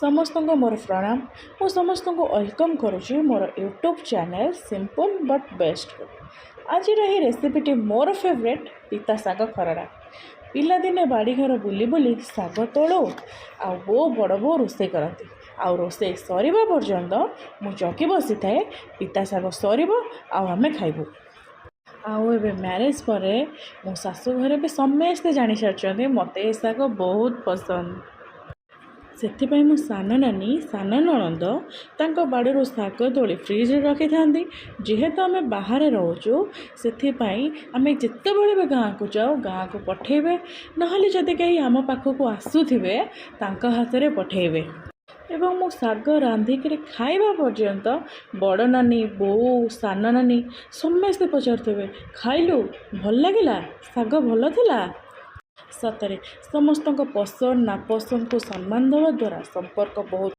ସମସ୍ତଙ୍କୁ ମୋର ପ୍ରଣାମ। ମୁଁ ସମସ୍ତଙ୍କୁ welcome କରୁଛି ମୋର ୟୁଟ୍ୟୁବ୍ ଚ୍ୟାନେଲ୍ ସିମ୍ପଲ୍ ବଟ୍ ବେଷ୍ଟକୁ। ଆଜିର ଏହି ରେସିପିଟି ମୋର ଫେଭରେଟ୍ ପିତା ଶାଗ ଖରଡ଼ା। ପିଲାଦିନେ ବାଡ଼ିଘର ବୁଲି ବୁଲି ଶାଗ ତୋଳୁ ଆଉ ବୋଉ, ବଡ଼ ବୋଉ ରୋଷେଇ କରନ୍ତି ଆଉ ରୋଷେଇ ସରିବା ପର୍ଯ୍ୟନ୍ତ ମୁଁ ଜଗି ବସିଥାଏ, ପିତା ଶାଗ ସରିବ ଆଉ ଆମେ ଖାଇବୁ। ଆଉ ଏବେ ମ୍ୟାରେଜ୍ ପରେ ମୋ ଶାଶୁ ଘରେ ବି ସମସ୍ତେ ଜାଣିସାରିଛନ୍ତି, ମୋତେ ଏ ଶାଗ ବହୁତ ପସନ୍ଦ। ସେଥିପାଇଁ ମୋ ସାନ ନାନୀ, ସାନ ନଣନ୍ଦ ତାଙ୍କ ବାଡ଼ିରୁ ଶାଗ ତୋଳି ଫ୍ରିଜରେ ରଖିଥାନ୍ତି। ଯେହେତୁ ଆମେ ବାହାରେ ରହୁଛୁ, ସେଥିପାଇଁ ଆମେ ଯେତେବେଳେ ବି ଗାଁକୁ ଯାଉ, ଗାଁକୁ ପଠେଇବେ, ନହେଲେ ଯଦି କେହି ଆମ ପାଖକୁ ଆସୁଥିବେ, ତାଙ୍କ ହାତରେ ପଠେଇବେ। ଏବଂ ମୁଁ ଶାଗ ରାନ୍ଧିକିରି ଖାଇବା ପର୍ଯ୍ୟନ୍ତ ବଡ଼ ନାନୀ, ବୋଉ, ସାନ ନାନୀ ସମସ୍ତେ ପଚାରୁଥିବେ, "ଖାଇଲୁ? ଭଲ ଲାଗିଲା? ଶାଗ ଭଲ ଥିଲା?" ସତରେ ସମସ୍ତଙ୍କ ପସନ୍ଦ ନାପସନ୍ଦକୁ ସମ୍ମାନ ଦେବା ଦ୍ୱାରା ସମ୍ପର୍କ ବହୁତ